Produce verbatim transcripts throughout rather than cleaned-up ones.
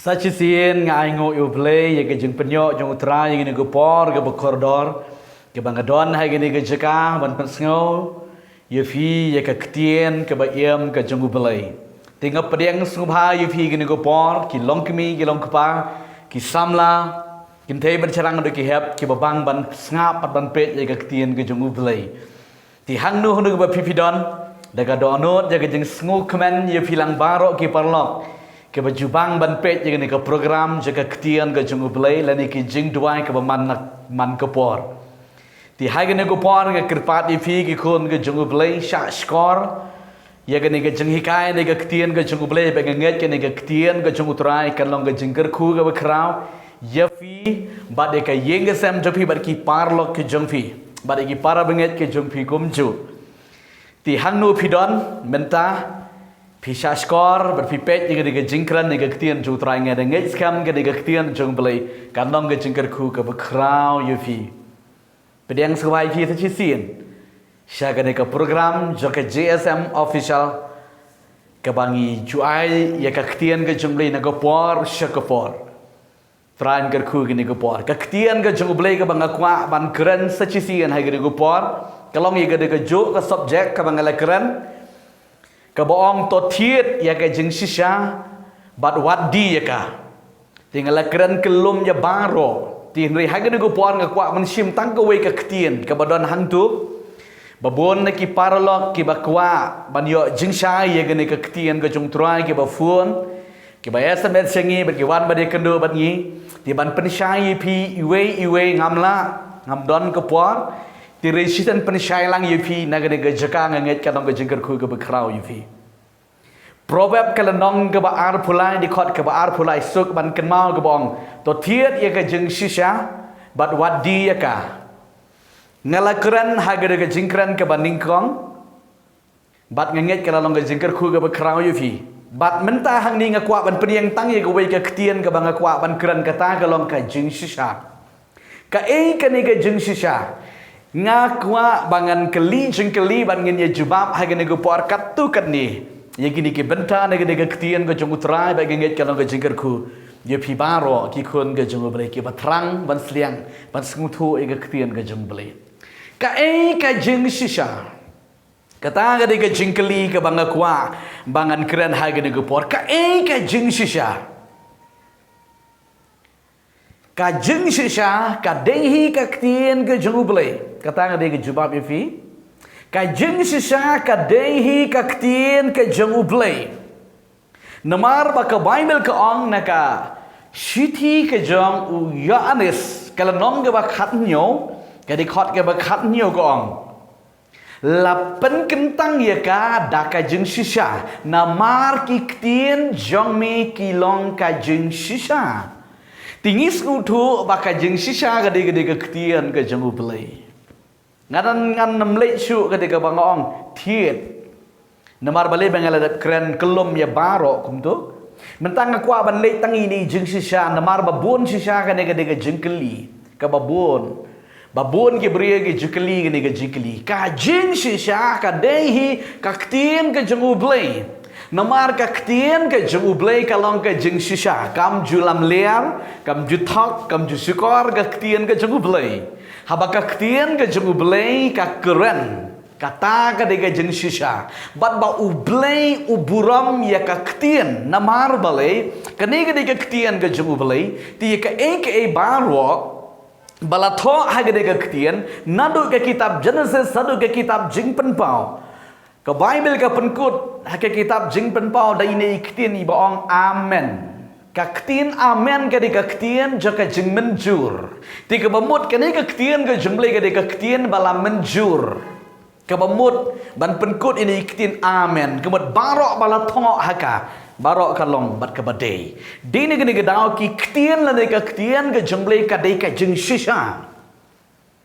Sa shisien nga ai nguh ïa U Blei ïa ka jingpynïoh jong U Trai ïa kane ka por kaba kordor, kaba nga don ha kane ka jaka ban pynsngew ïa phi ïa ka ktien kaba im ka jong U Blei. Te nga pdiang sngewbha ïa phi kane ka por, ki longkmie, ki longkpa, ki samla, ki kynthei ban sharang, ki hep, kiba bang ban sngap bad ban peit ïa ka ktien ka jong U Blei. Te hangno hangno kaba phi phi don, da ka dohnud ïa ka jingsngewkmen ïa phi lang baroh ki paralok kiba ju bang ban peit ïa kane ka program jong ka ktien ka jong U Blei lane ki jingduwai kaba man na man ka por. Te ha kane ka por nga kyrpad ïa phi ki khun ka jong U Blei, shah shkor ïa kane ka jinghikai ne ka ktien ka jong U Blei, ba nga ngeit kane ka ktien ka jong U Trai kan long ka jingkyrkhu kaba khraw ïa phi bad ïa ka ïing ka sem jong phi bad ki paralok ki jong phi bad ïa ki para bangeit ki jong phi kumjuh. Te hangno phi don mynta, phi shah shkor bad phi peit ïa kane ka jingkren ne ka ktien jong U Trai, nga da ngeit skhem kane ka ktien jong U Blei kan long ka jingkyrkhu kaba khraw ïa phi. Pdiang sngewbha ïa phi sa shisien sha kane ka program jong ka J S M Official, kaba ngi ju ai ïa ka ktien ka jong U Blei na ka por sha ka por. Trai un kyrkhu kane ka por. Ka ktien ka jong U Blei kaba nga kwah ban kren sa shisien ha kane ka por, ka long ïa kane kajuh ka subject kaba nga la kren, kaba ong, to thied ïa ka jingshisha bad wat die ïa ka. Te nga la kren kyllum ïa baroh. Te hynrei ha kane ka por nga kwah ban shim tang kawei ka ktien kaba don hangto. Ba bun na ki paralok kiba kwah ban ïoh jingshai ïa kane ka ktien ka jong U Trai, kiba phone, kiba S M S sha ngi bad ki wan bad ïakynduh bad ngi. Te ban pynshai ïa phi iwei iwei ngam lah, ngam don ka por. Te hynrei shisien pynshai lang ïa phi na kane ka jaka, nga ngeit kan long ka jingkyrkhu kaba khraw ïa phi. Proverb ka lynnong kaba arphew lai, dkhot kaba arphew lai, suk ban kynmaw kaba ong, to thied ïa ka jingshisha bad wat die ïa ka. Nga la kren ha kane ka jingkren kaba nyngkong bad nga ngeit ka la long ka jingkyrkhu kaba khraw ïa phi. Bad mynta hangne nga kwah ban pdiang tang ïa kawei ka ktien kaba nga kwah ban kren, kata ka long ka jingshisha. Kaei kane ka jingshisha? Nga kwah ba ngan kylli jingkylli bad ngin ïa jubab ha kane ka por katto katne ïa kine ki bynta na kane ka ktien ka jong U Trai, bad nga ngeit ka long ka jingkyrkhu ïa phi baroh ki khun ka jong U Blei kiba thrang ban sliang ban sngewthuh ïa ka ktien ka jong U Blei. Kaei ka jingshisha? Kata ka dei ka jingkylli kaba nga kwah ba ngan kren ha kane ka por. Kaei ka jingshisha? Ka jingshisha ka dei hi ka ktien ka jong U Blei. Kata ka dei ka jubab ïa phi. Ka jingshisha ka dei hi ka ktien ka jong U Blei. Namar ba ka Baibl ka ong na ka shithi ka jong u Ïoannis, ka lynnong kaba khathynñiew, ka dkhot kaba khathynñiew ka ong, la pynkyntang ïa ka da ka jingshisha, namar ki ktien jong me ki long ka jingshisha. Te ngi sngewthuh ba ka jingshisha ka dei, ka dei ka ktien ka jong U Blei. Ngan, ngan nym leit shuh ka dei kaba nga ong thied. Namar balei ba nga la dep kren kyllum ïa baroh kumto. Mynta nga kwah ban leit tang ïa kane ka jingshisha, namar ba bun shisha kane ka dei ka jingkylli kaba bun. Ba bun ki briew ki ju kylli kane ka jingkylli. Ka jingshisha ka dei hi ka ktien ka jong U Blei. Namar ka ktien ka jong U Blei ka long ka jingshisha. Kam ju lamler, kam ju thok, kam ju shukor ka ktien ka jong U Blei. Haba ka ktien ka jong U Blei ka kren, kata ka dei ka jingshisha. Bad ba U Blei u burom ïa ka ktien. Namar balei? Kane ka dei ka ktien ka jong U Blei. Te ïa kaei kaei baroh ba la thoh ha kane ka ktien, naduh ka kitab Jenesis haduh ka kitab Jingpynpaw, ka Baibl ka pynkut ha ka kitab Jingpynpaw da ine i ktien iba ong amen. Ka ktien amen ka dei ka ktien jong ka jingmynjur. Te kaba mut kane ka ktien ka jong U Blei ka dei ka ktien ba la mynjur. Kaba mut ban pynkut ine i ktien amen, ka mut baroh ba la thoh ha ka, baroh ka long bad kaba dei. Dei na kane ka daw ki ktien lane ka ktien ka jong U Blei ka dei ka jingshisha.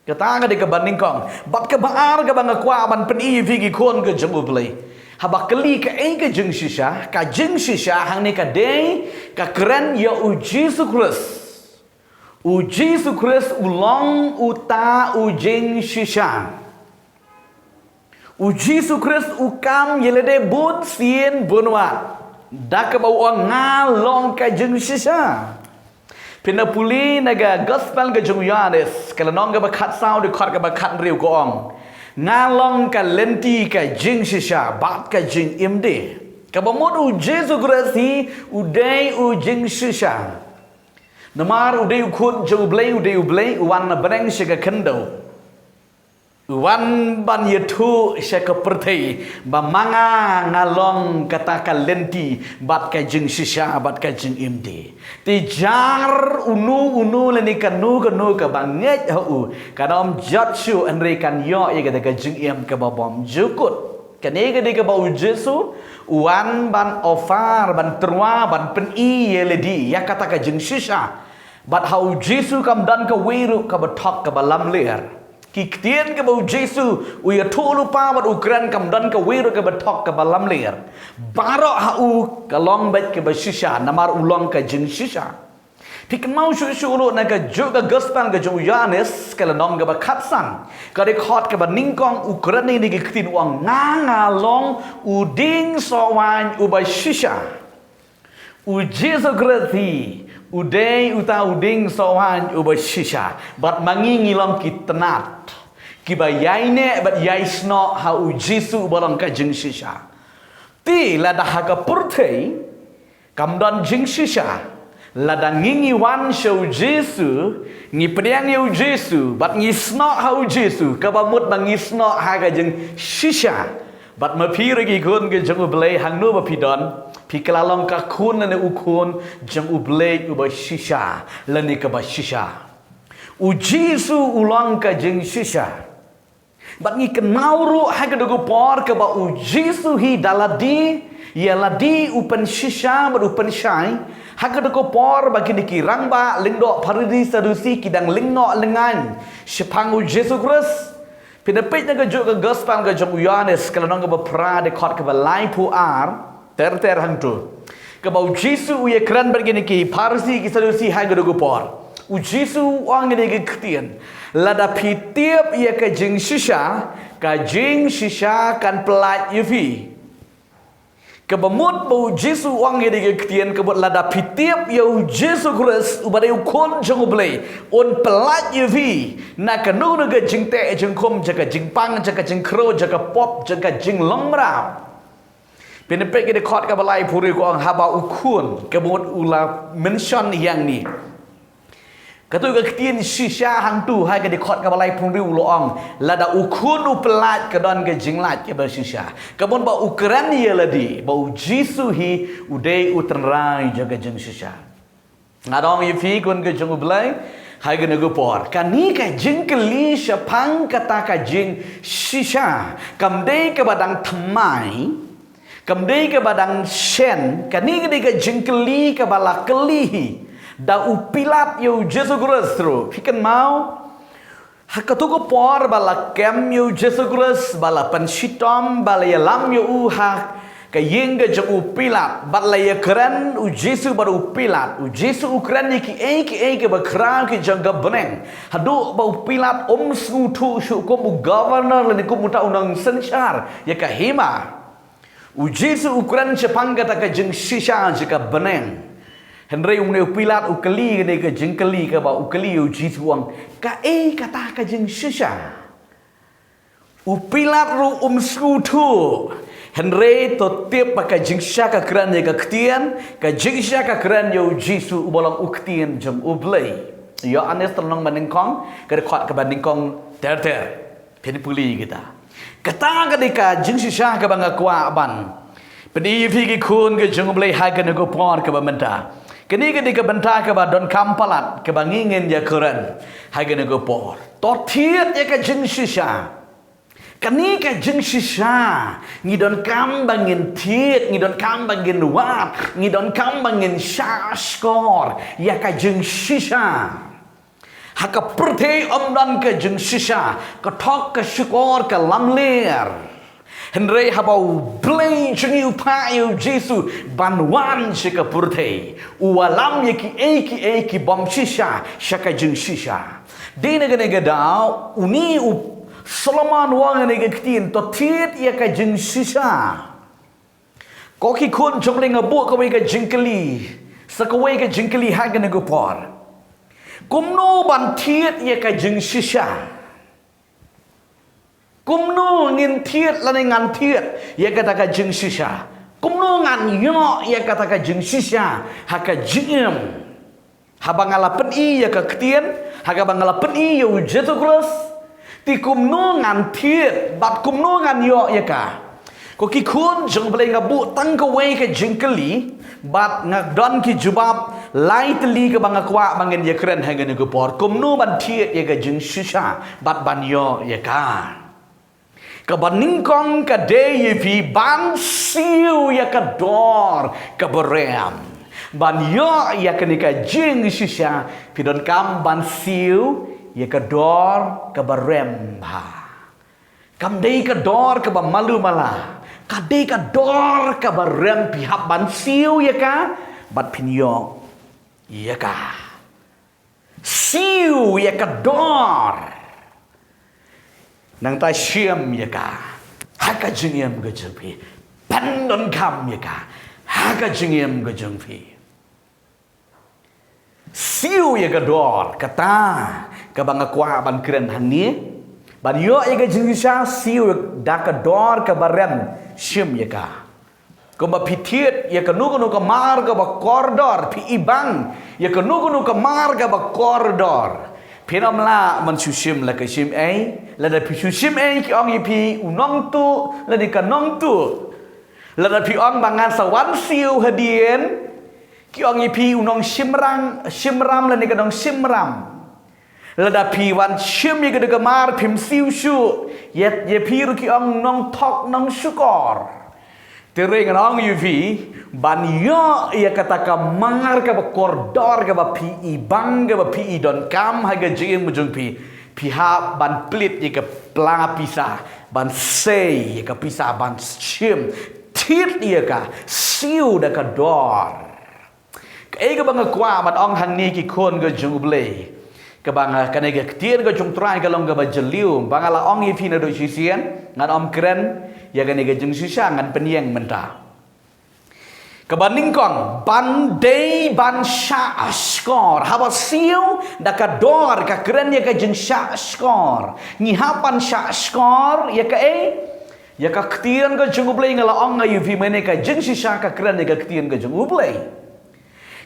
Kata ka dei kaba nyngkong. Bad kaba ar kaba nga kwah ban pyni ïa phi ki khun ka jong U Blei. Haba kylli kaei ka jingshisha, ka jingshisha hangne ka dei ka kren ïa U Jisu Khrist. U Jisu Khrist u long uta u jingshisha. U Jisu Khrist u kam ïa lade bun sien bun wat. Da kaba u ong nga long ka jingshisha. Phin pule na ka gospel ka jong u Ïoannis, ka lynnong kaba khatsaw, dkhot kaba khathynriew, ka ong, nga long ka lynti, ka jingshisha bad ka jingim de. Kaba mut u Jisu Khrist hi u dei u jingshisha. Namar u dei u khun jong u Blei, u dei u Blei, u wan na bneng sha ka khyndew. U wan ban ïathuh sha ka pyrthei ba ma nga nga long kata ka lynti bad ka jingshisha bad ka jingim de. Te jar uno uno lane kano kano kaba ngeit ha u kan ym jot shuh, hynrei kan ïoh ïa kata ka jingim kaba bymjukut. Kane ka dei kaba u Jisu u wan ban offer, ban tyrwa, ban pyni ïa lade ïa kata ka jingshisha. Bad ha u Jisu kam don kawei ruh kaba thok kaba lamler. Ki ktien kaba u Jisu u ïathuh lypa bad u kren, kam don kawei ruh kaba thok kaba lamler. Baroh ha u ka long beit kaba shisha, namar u long ka jingshisha. Phi kynmaw shuh shuh ruh na kajuh ka gospel ka jong u Ïoannis, ka lynnong kaba khatsan, ka dkhot kaba nyngkong, u kren ïa kine ki ktien, u ong, nga nga long u dieng sohwaiñ uba shisha. U Jisu Khrist hi u dei uta u dieng sohwaiñ uba shisha. Bad ma ngi ngi long ki tnat kiba ïaineh bad ïaisnoh ha u Jisu uba long ka jingshisha. Te lada ha ka pyrthei kam don jingshisha, lada ngi ngi wan sha u Jisu, ngi pdiang ïa u Jisu bad ngi snoh ha u Jisu, kaba mut ba ngi snoh ha ka jingshisha. Bad ma phi ruh ki khun ki jong u Blei, hangno ba phi don, phi kylla long ka khun lane u khun jong u Blei uba shisha lane kaba shisha. U Jisu u long ka jingshisha. Bad ngi kynmaw ruh ha kata ka por kaba u Jisu hi da lade ïa lade u pynshisha bad u pynshai. Ha kata ka por ba kine ki rangbah lyngdoh, Pharisi, Sadusi, ki dang lyngngoh lyngngan shaphang u Jisu Khrist. Phin peit na kajuh ka gospel ka jong u Ïoannis, ka lynnong kaba phra, dkhot kaba laiphew ar, ter ter hangto, kaba u Jisu u ïakren bad kine ki Pharisi, ki Sadusi ha kata ka por. U Jisu u ong kine ki ktien, lada phi tip ïa ka jingshisha, ka jingshisha kan pyllait ïa phi. Kaba mut ba u Jisu u ong kine ki ktien, ka mut lada phi tip ïa u Jisu Khrist uba dei u khun jong u Blei, un pyllait ïa phi na kano kano ka jingteh jingkhum, jong ka jingpang, jong ka jingkhrew, jong ka pop, jong ka jinglong mraw. Phin peit ki dkhot kaba laiphew hynriew, ka ong, haba u khun, kaba mut u la mention ïa ngi. Kato ka ktien shisha hangto ha ka dkhot kaba laiphew hynriew u la ong, lada u khun u pyllait ka don ka jinglait kaba shisha. Kaba mut ba u kren ïa lade ba u Jisu hi u dei u tynrai jong ka jingshisha. Nga ong ïa phi khun ki jong u Blei, ha kane ka por, kane ka jingkylli shaphang kata ka jingshisha kam dei kaba dang thymmai, kam dei kaba dang shen. Kane ka dei ka jingkylli kaba la kylli hi da u Pilat ïa u Jisu Khrist ruh. Phi kynmaw, ha kato ka por ba la kem ïa u Jisu Khrist, ba la pynshitom, ba la ïalam ïa u ha ka ïing ka jong u Pilat, bad la ïakren u Jisu bad u Pilat. U Jisu u kren ïa kiei kiei kiba khraw ki jong ka bneng, haduh ba u Pilat um sngewthuh shuh kum u governor lane kum uta u nongsynshar ïa ka hima. U Jisu u kren shaphang kata ka jingshisha jong ka bneng. Hynrei une u Pilat u kylli kane ka jingkylli kaba u kylli ïa u Jisu, u ong, kaei kata ka jingshisha? U Pilat ruh um sngewthuh. Hynrei to tip ba ka jingshisha ka kren ïa ka ktien, ka jingshisha ka kren ïa u Jisu uba long u ktien jong u Blei. Ïoannis lynnong ba nyngkong, ka dkhot kaba nyngkong ter ter. Phin pule kita. Kata ka dei ka jingshisha kaba nga kwah ban pyni ïa phi ki khun ki jong u Blei ha kane ka por kaba mynta. Kane ka dei ka bynta kaba donkam palat kaba ngi ngin ïakren ha kane ka por. To thied ïa ka jingshisha. Kane ka jingshisha ngi donkam ba ngin thied, ngi donkam ba ngin wad, ngi donkam ba ngin shahshkor ïa ka jingshisha. Ha ka pyrthei ym don ka jingshisha ka thok, ka shukor, ka lamler. Hynrei haba u Blei jong ngi u phah ïa u Jisu ban wan sha ka pyrthei, u wallam ïa kiei kiei ki bym shisha sha ka jingshisha. Dei na kane ka daw une u Solomon u ong kane ka ktien, to thied ïa ka jingshisha. Ko ki khun jong U Blei, nga buh kawei ka jingkylli, sa kawei ka jingkylli ha kane ka por. Kumno ban thied ïa ka jingshisha? Kumno ngin thied lane ngan thied ïa kata ka jingshisha? Kumno ngan ïoh ïa kata ka jingshisha ha ka jingim? Haba nga la pyni ïa ka ktien, haba nga la pyni ïa U Jisu Khrist, te kumno ngan thied bad kumno ngan ïoh ïa ka? Ko ki khun jong U Blei, nga buh tang kawei ka jingkylli bad nga don ki jubab lai tylli kaba nga kwah ba ngin ïakren ha kane ka por. Kumno ban thied ïa ka jingshisha bad ban ïoh ïa ka? Kaba nyngkong ka dei ïa phi ban siew ïa ka dor kaba rem. Ban ïoh ïa kane ka jingshisha, phi donkam ban siew ïa ka dor kaba rem bha. Kam dei ka dor kaba malu mala, ka dei ka dor kaba rem. Phi hap ban siew ïa ka bad phin ïoh ïa ka. Siew ïa ka dor. Nangta shim ïa ka ha ka jingim ka jong phi. Pyndonkam ïa ka ha ka jingim ka jong phi. Siew ïa ka dor, kata kaba nga kwah ban kren hangne. Ban ïoh ïa ka jingshisha, siew da ka dor kaba rem, shim ïa ka. Kumba phi thied ïa kano kano ka mar kaba kordor, phi ibang ïa kano kano ka mar kaba kordor, phin ym lah ban shu shim la ka shim ei. Lada phi shu shim ei, ki ong ïa phi u nongtuh lane ka nongtuh. Lada phi ong ba ngan sa wan siew hadien, ki ong ïa phi u nongshimram, shimram lane ka nongshimram. Lada phi wan shim ïa kata ka mar, phim siew shuh, ïa, ïa phi ruh ki ong nongthok nongshukor. Te ngan ong ïa phi, ban ïoh ïa kata ka mar kaba kordor kaba phi ibang, kaba phi idonkam ha ka jingim ka jong phi, phi hap ban plie ïa ka pla pisa, ban sei ïa ka pisa, ban shim, thied ïa ka, siew da ka dor. Kaei kaba nga kwah ban ong hangne, ki khun ka jong U Blei, kaba nga, kane ka ktien ka jong U Trai ka long kaba jylliew. Ba nga la ong ïa phi naduh shisien, ngan ym kren ïa kane ka jingshisha, ngan pynïeng mynta. Kaba nyngkong, ban dei ban shahshkor. Haba siew da ka dor, ka kren ïa ka jingshahshkor. Ngi hap ban shahshkor ïa kaei? Ïa ka ktien ka jong U Blei. Nga la ong ïa phi mynne, ka jingshisha ka kren ïa ka ktien ka jong U Blei.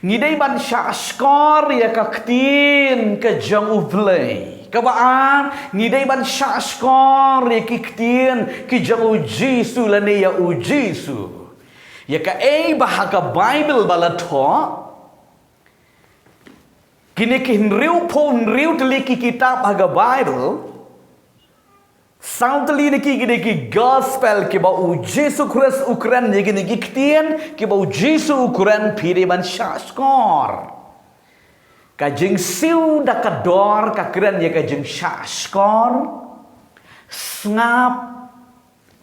Ngi dei ban shahshkor ïa ka ktien ka jong U Blei. Kaba ar, ngi dei ban shahshkor ïa ki ktien ki jong U Jisu lane ïa U Jisu. Ïa kaei ba ha ka Baibl ba la thoh, kine ki hynriewphew hynriew tylli ki kitab ha ka Baibl, saw tylli na ki ki dei ki gospel kiba U Jisu Khrist u kren ïa kine ki ktien, kiba U Jisu u kren, phi dei ban shahshkor. Ka jingsiew da ka dor ka kren ïa ka jingshahshkor. Sngap,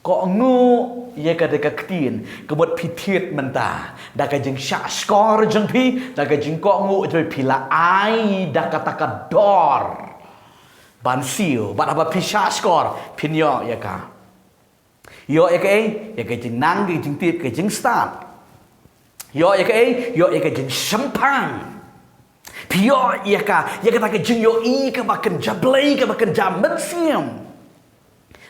kohnguh ïa kata ka ktien, ka mut phi thied mynta da ka jingshahshkor jong phi, da ka jingkohnguh jong phi, phi la ai da kata ka dor ban siew. Bad haba phi shahshkor, phin ïoh ïa ka. Ïoh ïa kaei? Ïa ka jingnang, ka jingtip, ka jingstad. Ïoh ïa kaei? Ïoh ïa ka jingshemphang. Phi ïoh ïa ka, ïa kata ka jingïohi kaba kynja Blei, kaba kynja mynsiem.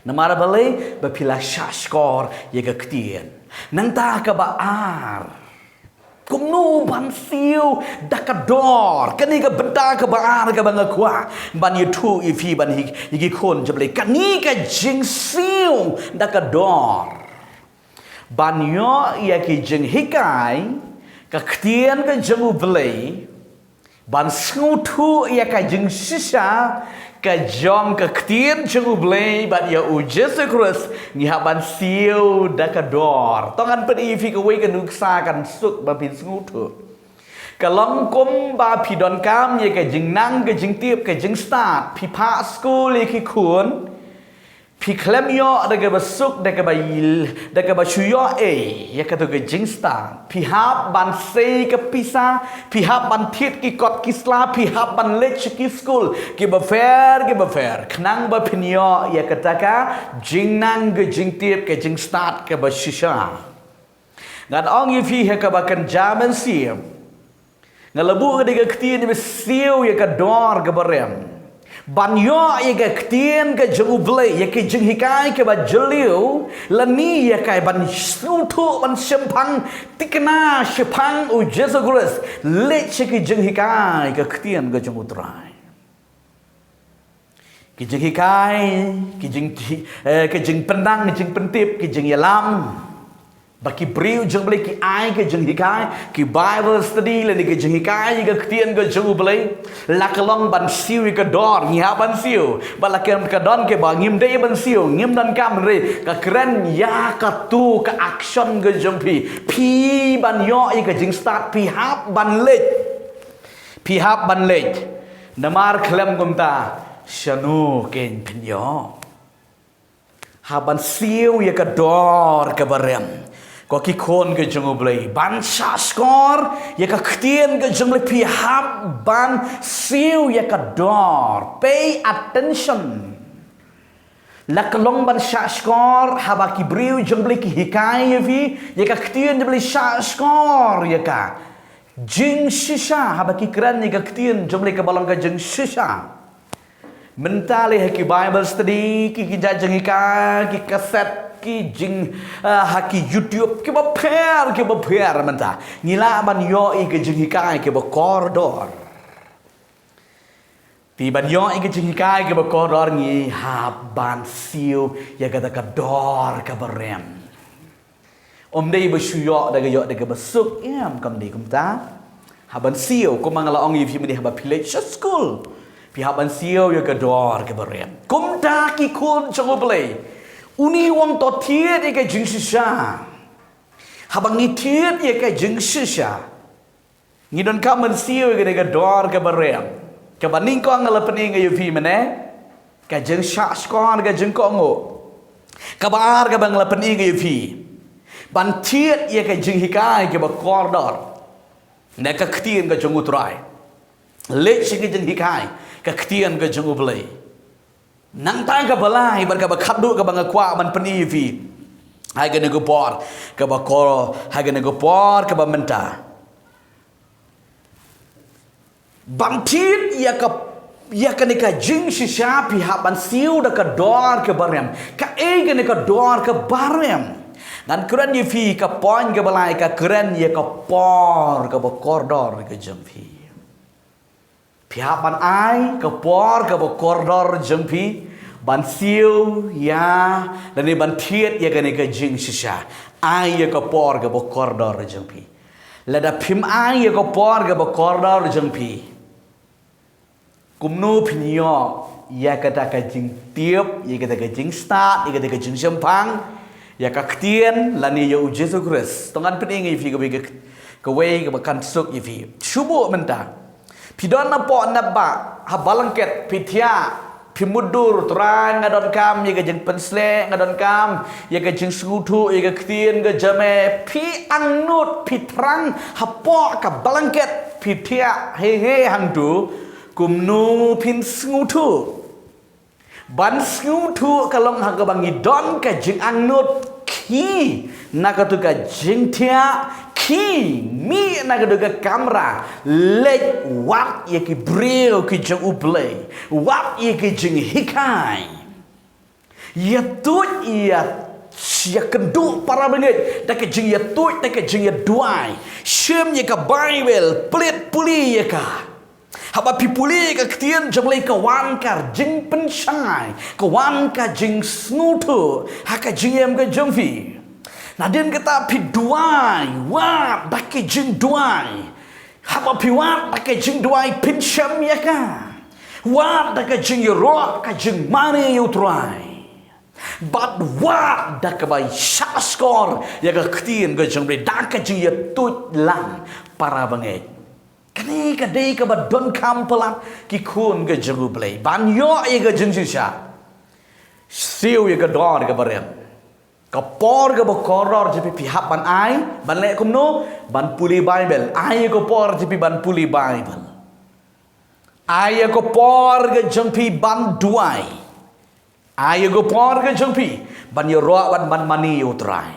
Namar balei? Ba phi la shahshkor ïa ka ktien. Nangta kaba ar, kumno ban siew da ka dor? Kane ka bynta kaba ar kaba nga kwah ban ïathuh ïa phi, ban hi, ïa ki khun jong U Blei. Kane ka jingsiew da ka dor, ban ïoh ïa ki jinghikai ka ktien ka jong U Blei, ban sngewthuh ïa ka jingshisha ka jong ka ktien jong U Blei bad ïa U Jisu Khrist, ngi hap ban siew da ka dor. To ngan pyni ïa phi kawei ka nuksa kan suk ba phin sngewthuh. Ka long kumba phi donkam ïa ka jingnang, ka jingtip, ka jingstad, phi phah skul ïa ki khun, phi khlem ïoh da kaba suk, da kaba ï-, da kaba shu ïoh ei ïa kato ka jingstad. Phi hap ban sei ka pisa, phi hap ban thied ki kot ki sla, phi hap ban leit sha ki skul kiba pher kiba pher, khnang ba phin ïoh ïa kata ka jingnang, ka jingtip, ka jingstad kaba shisha. Ngan ong ïa phi ha kaba kynja mynsiem. Nga la buh ka dei ka ktien ba siew ïa ka dor kaba rem. Ban ïoh ïa ka ktien ka jong U Blei, ïa ka jinghikai kaba jylliew, lane ïa ka ban sngewthuh ban shemphang, thikna shemphang U Jisu Khrist, leit sha ka jinghikai ka ktien ka jong U Trai. Ki jinghikai, ki jing, eh, ki jingpyndang, ki jingpyntip, ki jingïalam. Ba ki briew jong U Blei ki ai ki jinghikai, ki Bible study lane ki jinghikai ïa ka ktien ka jong U Blei. La ka long ban siew ïa ka dor, ngi hap ban siew. Ba la ka don kaba ngim dei ban siew, ngim donkam re. Ka kren ïa katu ka action ka jong phi. Phi ban ïoh ïa ka jingstad phi hap ban leit. Phi hap ban leit. Namar khlem kumta, shano kein phin ïoh? Hap ban siew ïa ka dor kaba rem. Ko ki khun ka jong U Blei. Ban shahshkor ïa ka ktien ka jong U Blei phi hap ban siew ïa ka dor. Pay attention. La ka long ban shahshkor, haba ki briew jong U Blei ki hikai ïa phi, ïa ka ktien jong U Blei shahshkor ïa ka. Jingshisha, haba ki kren ïa ka ktien jong U Blei kaba long ka jingshisha. Mynta lei ha ki Bible study, ki, ki jait jinghikai, ki kaset, ki jing, ah, ha ki YouTube, kiba pher, kiba pher mynta. Ngi lah ban ïoh ïa ka jinghikai, kiba kordor. Te ban ïoh ïa ka jinghikai kaba kordor ngi hap ban siew ïa kata ka dor kaba rem. Ym dei ba shu ïoh da ka ïoh da kaba suk, em, kam dei kumta. Hap ban siew, kumba nga la ong ïa phi mynne haba phi leit sha skul. Phi hap ban siew ïa ka dor kaba rem. Kumta ki khun jong U Blei. Une u ong to thied ïa ka jingshisha. Haba ngi thied ïa ka jingshisha. Ngi donkam ban siew ïa kane ka dor kaba rem. Kaba nyngkong nga la pyni ïa phi mynne. Ka jingshahshkor ka jingkohnguh. Kaba ar kaba nga la pyni ïa phi. Ban thied ïa ka jinghikai kaba kordor. Na ka ktien ka jong U Trai. Leit sha ka jinghikai ka ktien ka jong U Blei. Nangta kaba lai bad kaba khatduh kaba nga kwah ban pyni ïa phi. Ha kane ka por kaba kor, ha kane ka por kaba mynta. Ban thied ïa ka, ïa kane ka jingshisha phi hap ban siew da ka dor kaba rem. Kaei kane ka dor kaba rem? Ngan kren ïa phi ka point kaba lai, ka kren ïa ka por kaba kordor ka jong phi. Phi hap ban ai ka por kaba kordor jong phi ban siew ïa lane ban thied ïa kane ka jingshisha. Ai ïa ka por kaba kordor jong phi. Lada phim ai ïa ka por kaba kordor jong phi, kumno phin ïoh ïa kata ka jingtip, ïa kata ka jingstad, ïa kata ka jingshemphang ïa ka ktien lane ïa U Jisu Khrist? To ngan pyni ïa phi kawei ka, kawei kaba kan suk ïa phi. Shu buh mynta. Phi don napoh na ba, ha blanket, phi thiah, phi mutdur, Trai nga donkam ïa ka jingpynshlur, nga donkam ïa ka jingsngewthuh ïa ka ktien ka jong me. Phi angnud, phi thrang hapoh ka blanket, phi thiah hei hei hangtu. Kumno phin sngewthuh? Ban sngewthuh ka long ha kaba ngi don ka jingangnud, khie na katu ka jingthiah, khie mih na katu ka kamra, leit wad ïa ki briew ki jong U Blei, wad ïa ki jinghikai. Ïa tuid ïa, ïa kynduh para bangeit da ka jingïatuid, da ka jingïaduwai. Shim ïa ka Baibl, plie pule ïa ka. Haba phi pule ka ktien jong U Blei ka wan ka jingpynshai, ka wan ka jingsngewthuh ha ka jingim ka jong phi. Nadien kata phi duwai, wad da ka jingduwai. Haba phi wad da ka jingduwai phin shem ïa ka. Wad da ka jingïaroh ka jingmane ïa U Trai. Bad wad da kaba shahshkor ïa ka ktien ka jong U Blei da ka jingïatuid lang para bangeit. Kane ka dei kaba donkam palat ki khun ka jong U Blei ban ïoh ïa ka jingshisha. Siew ïa ka dor kaba rem. Ka por kaba kordor jong phi phi hap ban ai, ban leh kumno, ban pule Baibl. Ai ïa ka por jong phi ban pule Baibl. Ai ïa ka por ka jong phi ban duwai. Ai ïa ka por ka jong phi ban ïaroh, ban, ban mane ïa U Trai.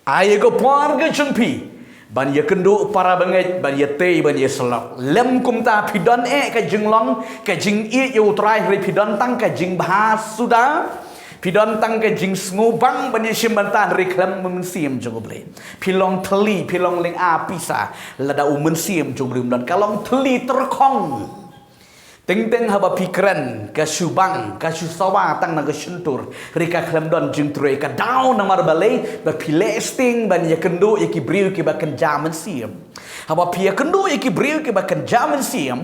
Ai ïa ka por ka jong phi ban ïakynduh para bangeit, ban ïatei, ban ïasyllok. Lym kumta phi don eh ka jinglong, ka jingïeit ïa U Trai, hynrei phi don tang ka jingbha suda. Phi don tang ka jingsngewbang ban ïashim bynta, hynrei khlem U Mynsiem jong U Blei. Phi long thylli, phi long lynga pisa, lada U Mynsiem jong U Blei um don. Ka long thylli tyrkhong. Teng teng haba phi kren, ka shu bang, ka shu sawa tang na ka shyntur, hynrei ka khlem don jingtrei. Ka daw namar balei? Ba phi leh sting ban ïakynduh ïa ki briew kiba kynja mynsiem. Haba phi ïakynduh ïa ki briew kiba kynja mynsiem,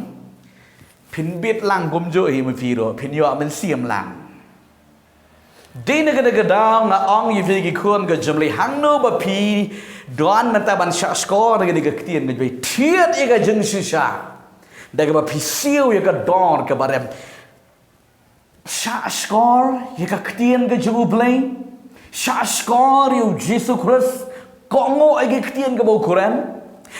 phin bit lang kumjuh hi ma phi ruh, phin ïoh mynsiem lang. Dei na kane ka daw nga ong ïa phi ki khun ka jong U Blei, hangno ba phi don mynta ban shah shkor na kane ka ktien ka jong U Blei, thied ïa ka jingshisha da kaba phi siew ïa ka dor kaba rem. Shah shkor ïa ka ktien ka jong U Blei, shah shkor ïa U Jisu Khrist, kohnguh ïa ka ktien kaba u kren.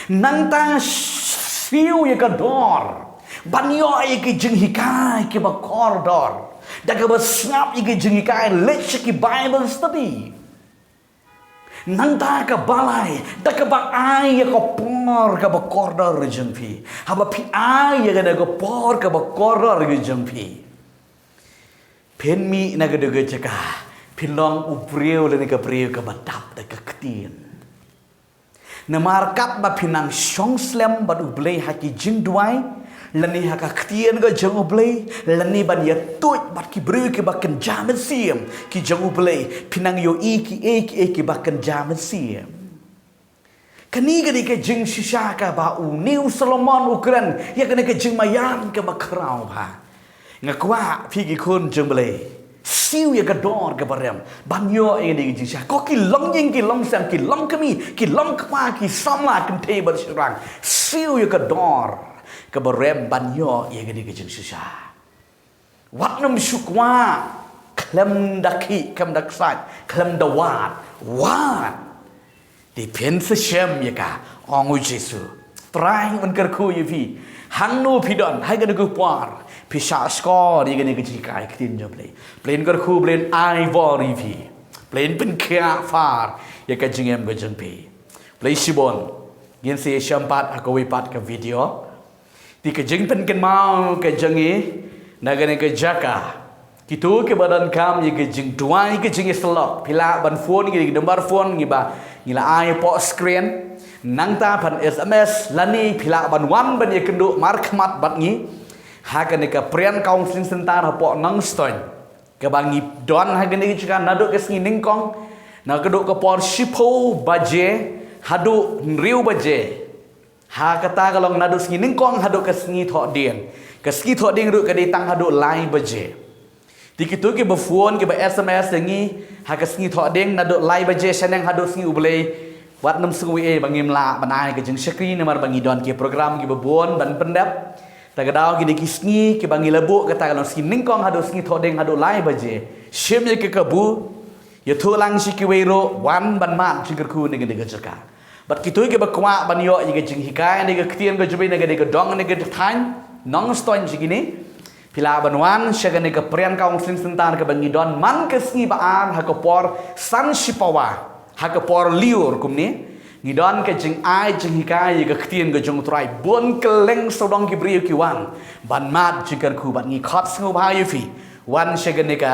Nangta siew ïa ka dor ban ïoh ïa ki jinghikai kiba kordor, da kaba sngap ïa ki jinghikai, leit sha ki Bible study. Nangta kaba lai, da kaba ai ïa ka por kaba kordor ka jong phi. Haba phi ai ïa kane ka por kaba kordor ka jong phi, phin mih na kata ka jaka, phin long u briew lane ka briew kaba dap da ka ktien. Namar katba phi nang shong slem bad U Blei ha ki jingduwai, lane ha ka ktien ka jong U Blei, lane ban ïatuid bad ki briew kiba kynja mynsiem ki jong U Blei, phi nang ïohi kiei kiei kiba kynja mynsiem. Kane ka dei ka jingshisha kaba une u Solomon u kren ïa kane ka jingmaïan kaba khraw bha. Nga kwah phi ki khun jong U Blei, siew ïa ka dor kaba rem ban ïoh ïa kane ka jingshisha. Ko ki longïing ki longsem, ki longkmie, ki longkpa, ki samla kynthei bad shynrang, siew ïa ka dor kaba rem ban ïoh ïa kane ka jingshisha. Wat nym shu kwah khlem da khih, khlem da kshaid, khlem da wad. Wad. Te phin sa shem ïa ka, ong U Jisu. Trai un kyrkhu ïa phi. Hangno phi don ha kane ka por, phi shah shkor ïa kane ka jinghikai ktien jong U Blei. Blei un kyrkhu, Blei un ai bor ïa phi. Blei un pynkhiah phar ïa ka jingim ka jong phi. Blei shibun. Ngin sa ïashem pat ha kawei pat ka video. Te ka jingpynkynmaw ka jong ngi na kane ka jaka, kito kiba donkam ïa ka jingduwai, ka jingïasyllok, phi lah ban phone, ngi, ki number phone ngi ba ngi la ai hapoh screen. Nangta phin S M S lane phi lah ban wan ban ïakynduh markhmat bad ngi ha kane ka Prayer Counseling Center hapoh Nongstoiñ, kaba ngi don ha kane ka jaka naduh ka sngi nyngkong, naduh ka por shiphew baje haduh hynriew baje. Ha kata ka long naduh sngi nyngkong haduh ka sngi thohdieng. Ka sngi thohdieng ruh ka dei tang haduh lai baje. Te kito kiba phone, kiba S M S ïa ngi ha ka sngi thohdieng naduh lai baje shaneng haduh sngi U Blei, wat nym sngew ei ei ba ngim lah ban ai ka jingshakri, namar ba ngi don ki program kiba bun ban pyndep. Ta ka daw kine ki sngi kiba ngi la buh, kata ka long sngi nyngkong haduh sngi thohdieng haduh lai baje. Shim ïa ka kabu, ïathuh lang sha kiwei ruh, wan ban mad jingkyrkhu na kane ka jaka. Bad kito kiba kwah ban ïoh ïa ka jinghikai na ka ktien ka jong U Blei na kane ka dong, na ka thaiñ Nongstoiñ jong ngi, phi lah ban wan sha kane ka Prayer Counseling Center kaba ngi don man ka sngi ba ar ha ka por san shipawa, ha ka por lyiur kumne. Ngi don ka jingai jinghikai ïa ka ktien ka jong U Trai bun kylleng, sawdong ki briew ki wan ban mad jingkyrkhu. Bad ngi khot sngewbha ïa phi, wan sha kane ka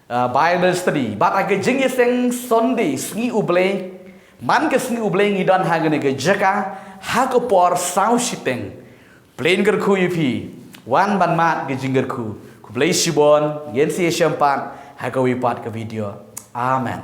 ah, Bible study. Bad ha ka jingïaseng Sunday sngi U Blei, man ka sngi U Blei ngi don ha kane ka jaka ha ka por saw shiteng. Blei un kyrkhu ïa phi, wan ban mad ka jingkyrkhu. Khublei shibun, ngin sa ïashem pat ha kawei pat ka video. Amen.